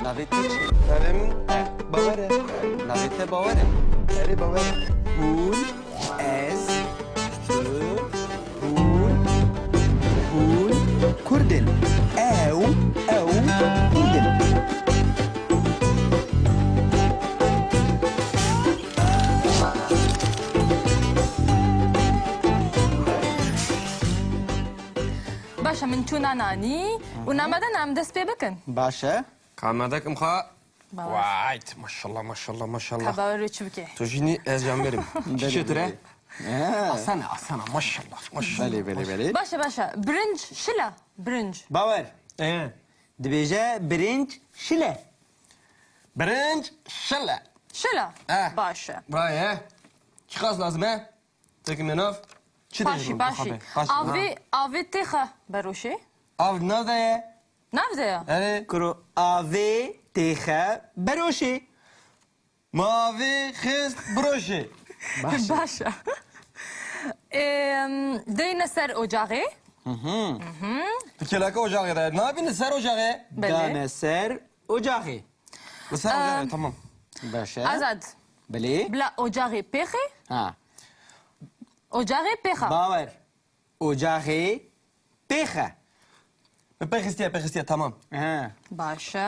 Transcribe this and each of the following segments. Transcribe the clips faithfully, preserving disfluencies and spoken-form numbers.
Navê te çi? Navê min Bawer e. Navê te Bawer e? Erê, Bawer e. Hûn, ez, tu, hûn, hûn Kurd in. Ew, ew Kurd in. Baş e, min çûna nanî û nameden em dest pê bikin. Baş e. Ka me dekim xwe. Bawer. Vay, maşallah, maşallah, maşallah. Ka Bawer wê çi bike? Tu jî nî, ez jî em verim. Çi Belê, çêtir e? Belê. He. Asana, asana, maşallah, maşallah. Belê, belê, belê. Baş e, baş e. Birinc şile, birinc. Bawer. Ee. Dibêje birinc şile. Birinc şile. Şile. Eh. Baş e. Vay, e. Çiqas lazim e? Têkine nav. Çi Paşî, dêjin? Paşî. Paşî. Avê, ha. Avê têxe beroşê. Av nav de ye. Nav de ye? Erê. Kuro avê têxe beroşê. Ma avê xist biroşê. Baş e. Baş e. Em, deyne ser ocaxê. Hı hı. Hı hı. Tu kêleke ocaxê de. Nabîne ser ocaxê. Belê. Dane ser ocaxê. Li ser ocaxê, Em, tamam. Baş e. Azad. Belê. Bila ocaxê pêxê. Ha. Ocaxê pêxa. Bawer. Ocaxê pêxe. Pêxistiye, pêxistiye, tamam. He. Baş e.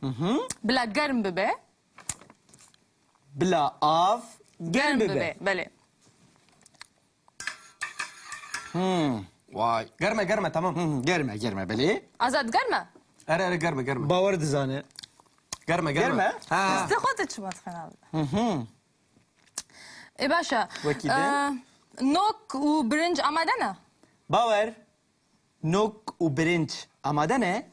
Hı hı. Bila germ bibe. Bila av germ bibe. Germ bibe, belê. Hmm. Vay. Germe, germe, tamam. Hı hı, germe, germe, belê. Azad germe. Erê, erê, germe, germe. Bawer dizane. Germe, germe. Germe? Ha. Destê xwe tu çima dixin abi? Hı hı. E, baş e. Wekî din? E, nok û birinc amade ne? Bawer. Nok û birinc amade ne?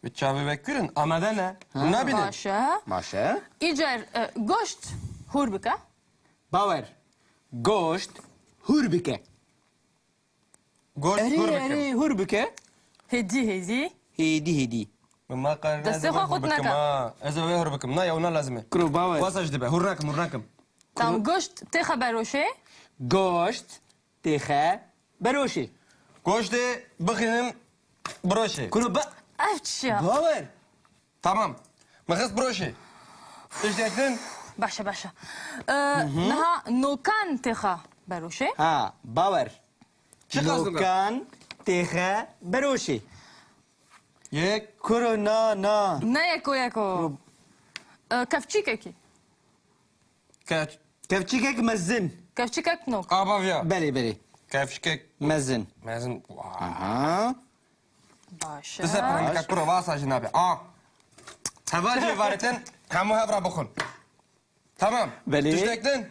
Bi çavê vekirin, amade ne? Ha. Hûn nabînin? Baş e. Baş e. Îcar, e, goşt hûr bike. Bawer. Goşt hûr bike. Goşt Erê, hûr bikim. Erê, hûr bike. Hêdî, hêdî. Hêdî, hêdî. Min ma qal Destê ez ê xwe wê hûr qut bikim neke. Ha. Ez ê wê hûr bikim. Na, ew na lazim e. Kuro Bawer. Wasa jî dibe. Hûr nakim, hûr nakim. Tam goşt têxe beroşê. Goşt têxe beroşê. Goştê bixînin biroşê. Kuro ba- Ev çi ya? Bawer. Tamam. Min xist biroşê. Tiştek din? Baş e, baş e. Ee, niha nokan têxa beroşê. Ha, Bawer. Çi xwestin? Nokan têxe beroşê. Yek. Kuro na, na. Ne yeko yeko. Kuro- Ee, kevçîkekî. Kev- Kevçîkek mezin. Kevçîkek nok. Aba viya. Belê, belê. Kevçîkek Mezin. Mezin. Vay. Aha. Baş e. Dise pirendika kuro vasa jî nabe. A. Heval jî varetin, hemû hev re bixwin. Tamam. Belê. Tiştek din?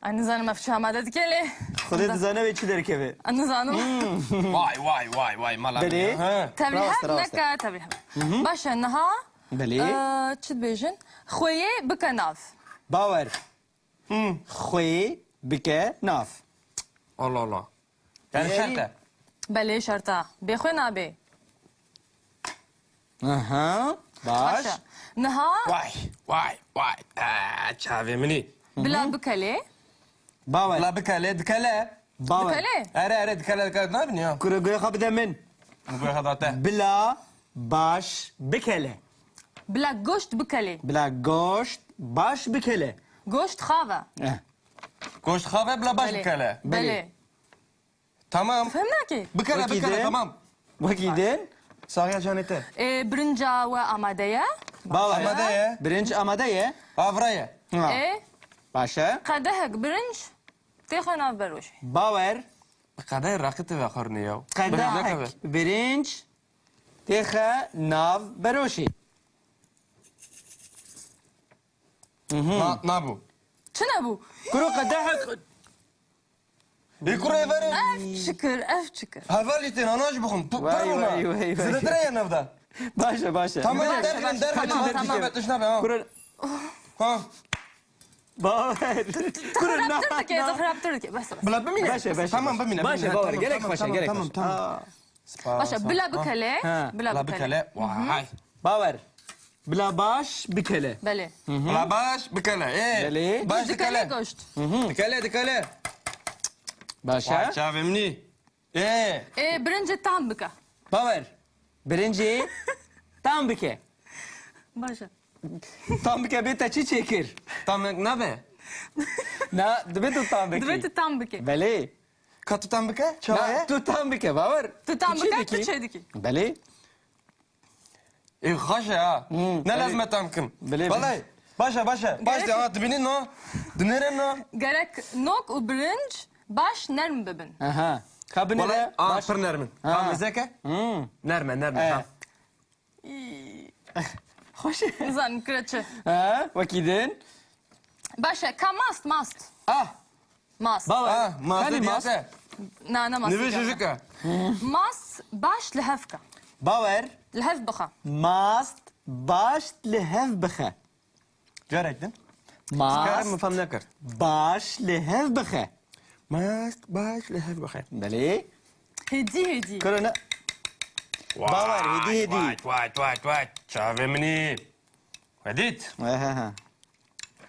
Ay, nizanim ev çi amade dike lê. Xwedê dizane wê çi derkeve. Ay, nizanim. Vay, vay, vay, vay, mala Belê. Min. Ha. Tevlî Rast, hev rast. Neke, tevlî hev. Baş e, niha, Belê. e, çi dibêjin? Xweyê bike nav. Bawer. Hmm. Xweyê bike nav. Allah Allah. Yani Yeri- şert e. Belê, şert e. Bê xwe nabê. Aha, baş. Baş e. Niha Vay, vay, vay. Aa, çavê minî. Bila bikelê. Bawer. Bila bikelê, dikele. Bawer. Bikelê. Ere, ere, dikele, dikele. Ne yapın ya? Kuro guya xwe bide min. Guya xwe date. Bila baş bikele. Bila goşt bikelê. Bila goşt baş bikele. Goşt xav e. Eh. Goşt xav e, bila baş Belê. Bikele. Belê. Belê. Tamam. Fem nakê. Bikele, Wekî bikele, din. Tamam. Wekî din. Saxiya canê te. E, birinca we amade ye. Bawer. Amade ye. Birinc amade ye. Avra ye. Ha. E? Baş e. Qedehek birinc têxe nav beroşê. Bawer. Qedehê raqî te vexwirine ya. Qedehek birinc têxe nav beroşê. Mhm. Na, nabû. Çi nebû? Kuro qedehek. Ê kuro ê verin. Ev çikir, ev çikir. Hevalî tên, ana jî bixwin. Pu-, Vay, pir bûna. Vay, vay, vay. Zêdetir e ya nav de. Baş e, baş e. Tamam, Baş e, derxin, baş e. Derxin, Tamam, derxin. Tamam. Nabe, tişt nabe, ha. Kuro Ha. Bawer. Kuro na, Xirabtir dike, na. Xirabtir dike. Bes, bes. Bila bimîne. Baş e, baş e, Tamam, baş e. Bimîne, Baş e, bimîne. Bawer, Tamam, gelek tamam, xweş e, tamam, gelek tamam, xweş e. Tamam. Aa. Spas. Baş e, bila bikele. Ha. Bila Bila bikele. Bikele. Vay. Bawer. Bila baş bikele. Belê. Bila baş bikele. Ê. Belê. Baş Dikele dikele. Goşt. Dikele, dikele. Baş e. Vay, çavê min î. Ê. Ê, birincê tam bike. Bawer. Birincê tam bike. Baş e. Tam bike bê te çi çêkir? Tam nabe. Na, divê tu tam bikî. Divê tu tam bikî. Belê. Ka tu tam bike? Çawa ye? Tu tam bike, bawer. Tu tam bike, tu çê dikî. Belê. Ê, xweş e ha. Hmm, ne lazim e tam kim. Belê, belê. Vallahi, baş e, baş e. Baş de, ha, dibînin no. Dinêrin no. Gerek nok û birinc baş nerm bibin. Aha. Ka binêre, vallahi, aa, baş. Pir nerm in. Ha. Ka mezek e? Hmm. Nerm e, nerm e, ha. Î. Xweş e. Nizanim kire çi. Ha, wekî din. Baş e, ka mast, mast. Ah. Mast. Bawer. Ah, mast. Tenê mast. Na, ne mast. Nivê jijik e. Mast baş li hev ke. Bawer. Li hev bixe. Mast baş li hev bixe. Carek din. Mast. Karim min fam nekir. Baş li hev bixe. Mast baş li hev bixe. Belê. Hêdî, hêdî. Kuro ne? Bawer, hêdî, hêdî. Vay, vay, vay, vay. Çavê min î. Wedît. Ehe, he.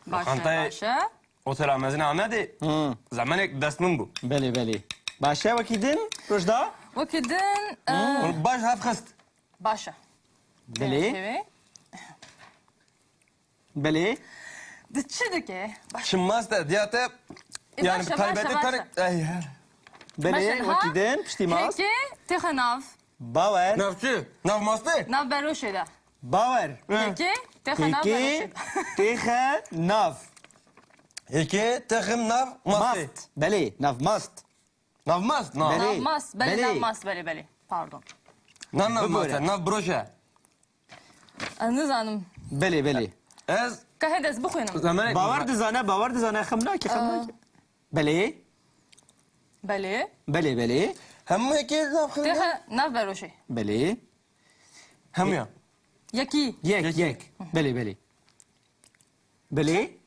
Baş e, baş e. Lokantayê Otela Mezin Amedê. Hı. Zemanek dest min bû. Belê, belê. Baş e, wekî din, Rojda? Wekî din, e, baş hev xist. Baş e. Belê. Belê. Di çi dike? Baş. Çi mast e, diya te? E, yani baş e, taybetî baş e, tarik, baş e. Ey, he. Belê, baş e, ha? Wekî din, piştî mast. Heke, têxe nav. Bawer. Nav çi? Nav mastê? Nav beroşê de. Bawer. Hı. Heke, têxe nav beroşê de. Heke, têxe nav. Heke, têxim nav mastê. Mast. Belê, nav mast. Nav mast, nav. Belê. Nav mast, belê, belê. Nav mast, belê, belê. Pardon. Na, nav mast e, nav broş e. Ez nizanim. Belê, belê. Ez. Ka hede ez bixwînim. Zemanek. Bawer dizane, bawer dizane, xem nake, xem nake. Belê. Belê. Belê, belê. Hemû yekê nav xwe. Têxe nav beroşê. Belê. Hemû ya. Yekî. Yek, yek. Belê, belê. Belê.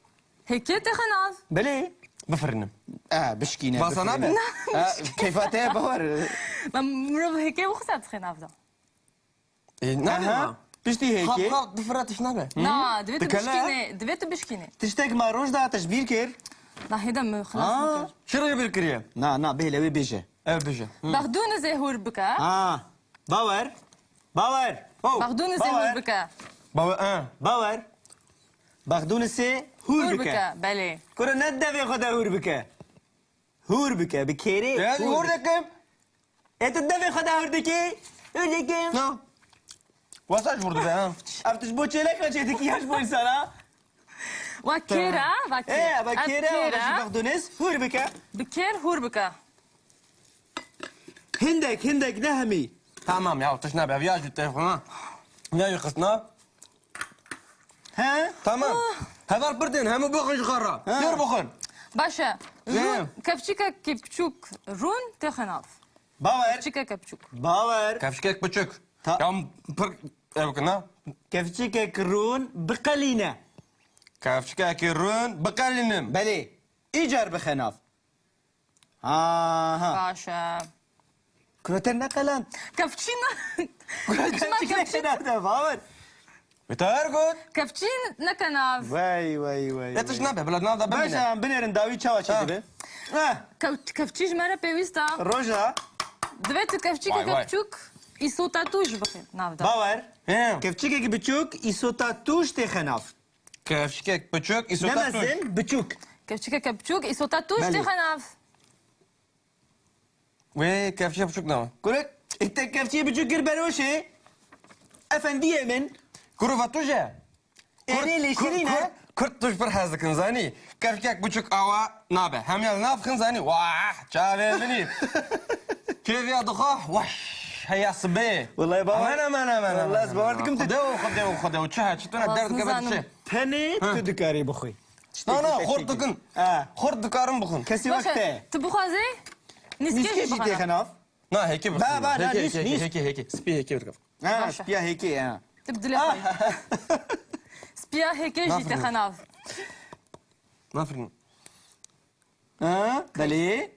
Heke têxe nav. Belê. Bifirînim. E, bişkîne, vasana bifirîne. Bi. E, keyfa te ye, bawer. Ma mirov heke wexta dixê nav de. E, ne? Aha. Piştî heke. Xap, xap, difire tişt nabe. Na, divê tu bişkînê, divê tu bişkînê. Tiştek ma Rojda te ji bîr kir. Na, hêdî min xilas nekir. Çi re bîr kiriye? Na, na, bêle wê bêje. Ev bêje. Hı. Bexdûnizê hûr bike. Ha. Bawer. Bawer. Oh, bexdûnizê hûr bike. Bawer, ha. Bawer. Bexdûnizê hûr bike. Hûr bike, belê. Kuro ne devê xwe de hûr bike. Hûr bike, bi kêrê. Ez hûr dikim. Ê tu devê xwe de hûr dikî? Hûr dikim. Na. Wesa ji hûr dibe, ha? Ev tu ji bo çêlek ve çê dikî ya ji bo însana? Wa kêra, wa kêra. Ê, ev kêra, ev jî bexdûniz, hûr bike. Bi kêr hûr bike. Hindek, hindek, ne hemî. Tamam ya, tişt nabe, ev ya jî telefona. Ya jî xistina. He? Tamam. Ah. Heval pir tên, hemû bixwin ji xwe re. He. Dêr bixwin. Baş e. He. Rûn, kevçikekî piçûk rûn têxe nav. Bawer. Kevçikeke piçûk. Bawer. Kevçikek piçûk. Ta- Ya pir ev kina. Kevçikek rûn biqelîne. Kevçikekî rûn biqelînim. Belê. Îcar bixe nav. Aha. Baş e. Kuro te neqeland. Kevçî ne? Kevçî ne, kevçî. Nerede, bawer? Wê te her got. Kevçî neke nav. Vay, vay, vay, vay. Ne tişt nabe, bila nav da bimîne. Baş e, em binêrin dawî çawa çêdibe. Ha. Ha. Kev-, kevçî ji me re pêwîst e. Roja. Divê tu kevçîkeke biçûk îsota tûj bixî nav de. Bawer. He. Kevçîkeke biçûk îsota tûj têxe nav. Kevçikek biçûk, îsota tûj. Ne mezin, biçûk. Kevçikeke biçûk, îsota tûj têxe nav. Belê. Wê kevçikek biçûk ne. Kurek, te kevçiyê biçûk kir beroşê. Efendiyê min. Kuro va tûj e. Erê lê şirîn e. Kurd, Kurd, Kurd tûj pir hez dikin, zanî. Kevçikek biçûk awa nabe. Hemiya li nav xin, zanî. Wah, çavê min î. Kêviya dixwe, weş, heya sibê. Wellahî bawer. Aman, aman, aman, aman. Wellahî ez bawer dikim tu. Xwedê û, Xwedê û, Xwedê û, çi he, çi tune derdikeve çi? Tenê tu dikarî bixwî. Na, na, xort dikin. Xort dikarim bixwin. Kesî wek te. Tu bixwazî? Nîskê jî têxe nav. Na, hêkê bixwin. Ba, ba, na, hêkê, nîs, hêkê, nîs. Hêkê, hêkê, hêkê. Spî hêkê bixwin. Ha, spiya hêkê, ha. Tu bi dilê xwe. Spiya hêkê jî têxe nav. Nafirin. Ha, belê.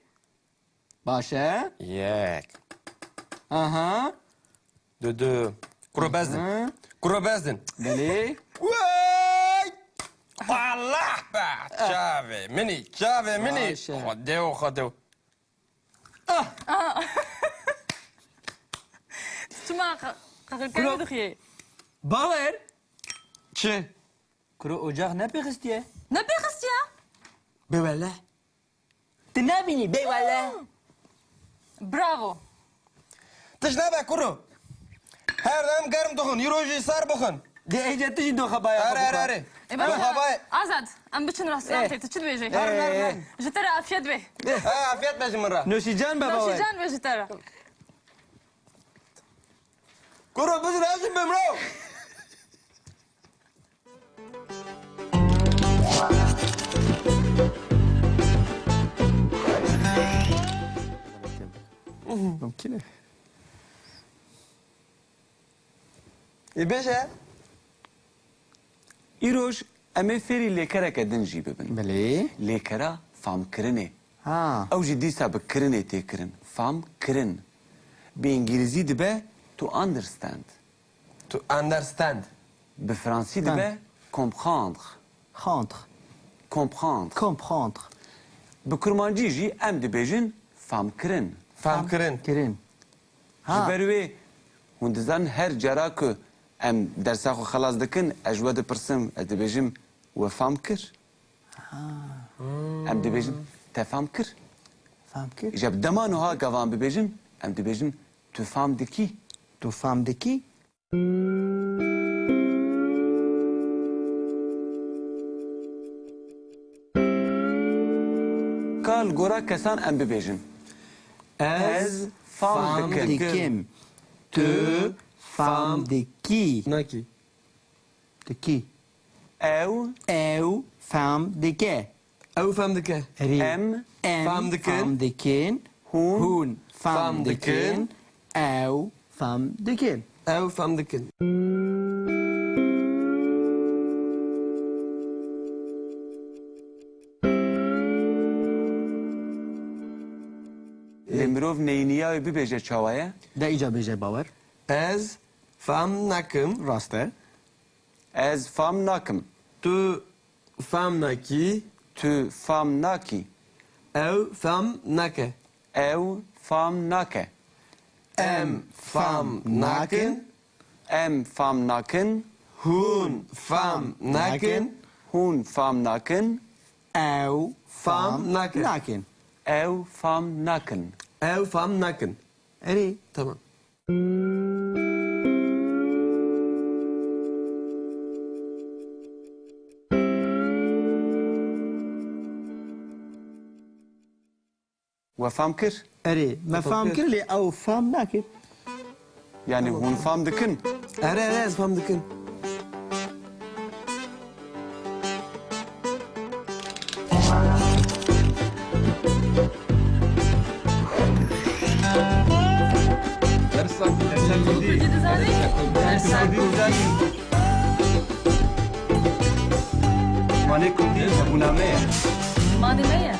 Baş e. Yek. Aha. Du, du. Kuro bezdin. Aha. Kuro bezdin. Belê. Wey! Allah be! Çavê min î, çavê min î. Baş e. Xwedê û, Xwedê û. Ah! Ah! Tu çima qa-, qaqilkerî dixiyê? Bawer. Çi? Kuro ocax nepêxistiye? Nepêxistiye? Bê wele. Tu nabînî, bê wele. Bravo. Tişt nebe kuro. Her dem germ dixwin, îro jî sar bixwin. Dê êca tu jî doxa baya xwe bixwe. Erê, erê, erê. Ê, baş e. Doxa baya. Azad, em biçin restorantê, tu çi dibêjî? Herin, herin, herin. Ji te re afiyet be. Ha, afiyet be ji min re. Noşîcan be bawê. Noşîcan be ji te re. Kuro, bizin ez jî bimro. Mumkin e. Ê bêje. Îroj em ê fêrî lêkereke din jî bibin. Belê. Lêkera famkirinê. Ha. Ew jî dîsa bi kirinê tê kirin. Famkirin. Bi îngilîzî dibe to understand. To understand. Bi fransî dibe comprendre. Comprendre. Comprendre. Comprendre. Bi kurmancî jî em dibêjin famkirin. Famkirin. Kirin. Ha. Ji ber wê hûn dizanin her cara ku em dersa xwe xelas dikin, ez ji we dipirsim, ez dibêjim we fam kir. Ha. Em dibêjin te fam kir. Fam kir. Îja bi dema niha gavan bibêjin, em dibêjin tu fam dikî. Tu fam dikî. Ka li gora kesan em bibêjin. Ez fam dikim. Tu fam dikî. Nakî. Dikî. Ew. Ew fam dike. Ew fam dike. Erê. Em. Em fam dikin. Fam dikin. Hûn. Hûn fam dikin. Ew fam dikin. Ew fam dikin. Lê mirov neyniya wê bibêje çawa ye? De îca bêje bawer. Ez fam nakim. Rast e. Ez fam nakim. Tu fam nakî. Tu fam nakî. Ew fam nake. Ew fam nake. Em fam nakin. Em fam nakin. Hûn fam nakin. Hûn fam nakin. Ew fam nakin. Ew fam nakin. Ew fam nakin. Erê. Tamam. We fam kir? Erê, me fam kir, lê ew fam nakin. Yanî hûn fam dikin? Erê, erê, ez fam dikin. Dersa kurdî dizanî? Dersa kurdî dizanî? Zimanê kurdî hebûna me ye. Zimanê me ye.